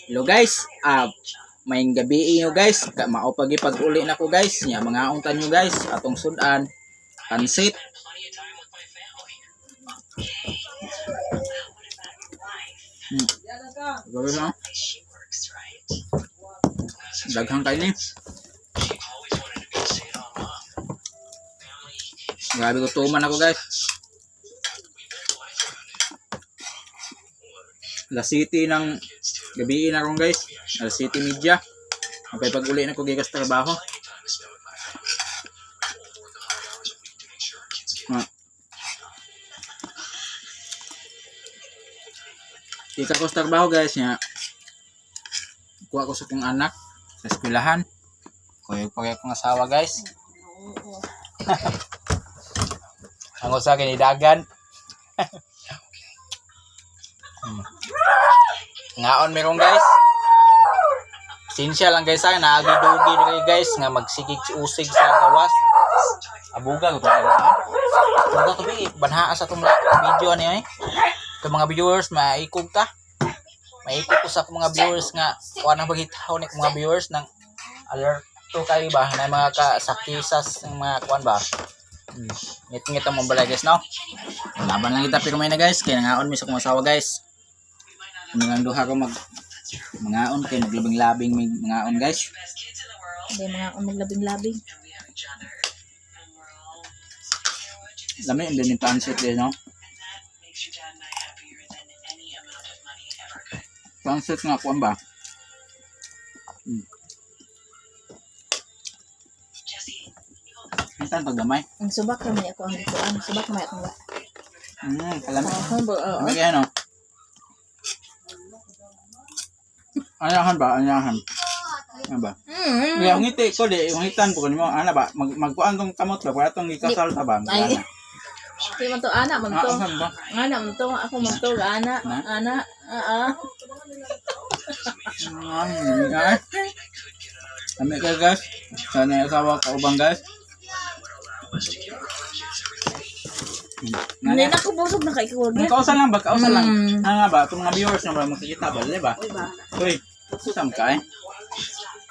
Hello guys, maayong gabii nyo guys. Mao pagi pag-uli na ko guys. Nya mga untan nyo guys, atong sudan pansit. Grabe na. Daghang kayo ni. Grabe gutuman ako guys. La City ng gabi na ron guys. La City Media. Okay, pag uli na ko gikas trabaho. Ah. Kita ko sa trabaho guys nya. Kuha ko sa kong anak sa eskwelahan. Kuya pa akong asawa guys. Ang usa kinidagan. Ngaon meron guys. Sinsya lang guys ha, naagi-dugi diri guys nga magsigig usig sa gawas. Abuga ko to. Abuga to bi banhaa sa atong video ani eh. Kay mga viewers maikog ta. Maikog ko sa akong mga viewers nga kuha nang pagitaw ni akong mga viewers nang alert to kay ba na mga kasakisas ng mga kuan ba. Ngit-ngit ang mga balay guys no. Laban lang kita pero may na guys kay nangaon mi sa akong asawa guys. Mga duha ko mag mangaon kay maglabing-labing may mangaon guys. Hindi mga akong maglabing-labing. Lami ang din yung pansit din no. Pansit nga kuan ba? Minsan paggamay. Ang subak kami ako ang gikuan. Subak may akong la. Kalami. Oo, oo. Lami kaya no. Anahan ba? Anahan. Ano ba? Kaya ang ngiti ko di, yung ngitan ko kanimo, ana ba? Magkuan tong kamot ba? Para tong gikasal ta ba? Ay. Ana. Di man to ana man to. Ah, saan ba? Ana man to, ako man to, ana, Na? ana. Ah. Ay. Lami kayo guys. Sana yung asawa kaubang guys. Hindi na ko busog na kay ko. Kausa lang ba? Kausa lang. Mm. Ano nga ba? Itong mga viewers na ba makikita ba? Di ba? Uy ba? Uy, susam ka eh.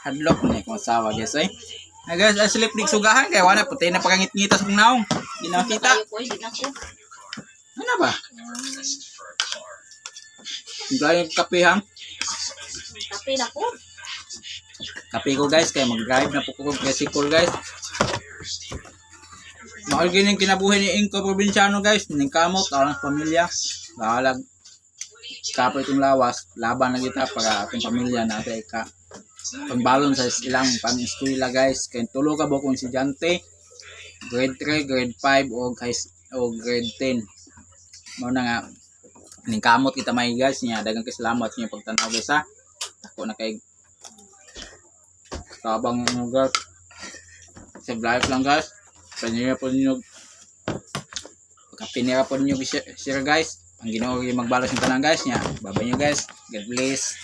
Hadlock na akong asawa guys eh. Ay guys, ay silip nig sugahan kay wala puti na pagkangit-ngita sa kong naong. Di na makita. Kayo ko, hindi na ko. Ano ba? Ang kape ha? Kape na ko. Kape ko guys, kaya mag-drive na po ko kay sikol guys. Mahal gining kinabuhi ni Inko Provinciano guys, ning kamot alang sa pamilya. Bahalag kapoy itong lawas, laban na kita para atong pamilya na ate ka pangbalon sa ilang pang-eskwela guys. Kay tulo ka ba kung estudyante, grade 3, grade 5 o high o grade 10. Mao na nga ning kamot kita may guys niya, daghang kay salamat sa inyong pagtan-aw guys ha. Dako na kay tabang ninyo guys. Save life lang guys. Panira po ninyo. Pagkapinira po ninyo share guys. Ang Ginoo yung magbalos ng tanan guys niya. Babay nyo guys. God bless.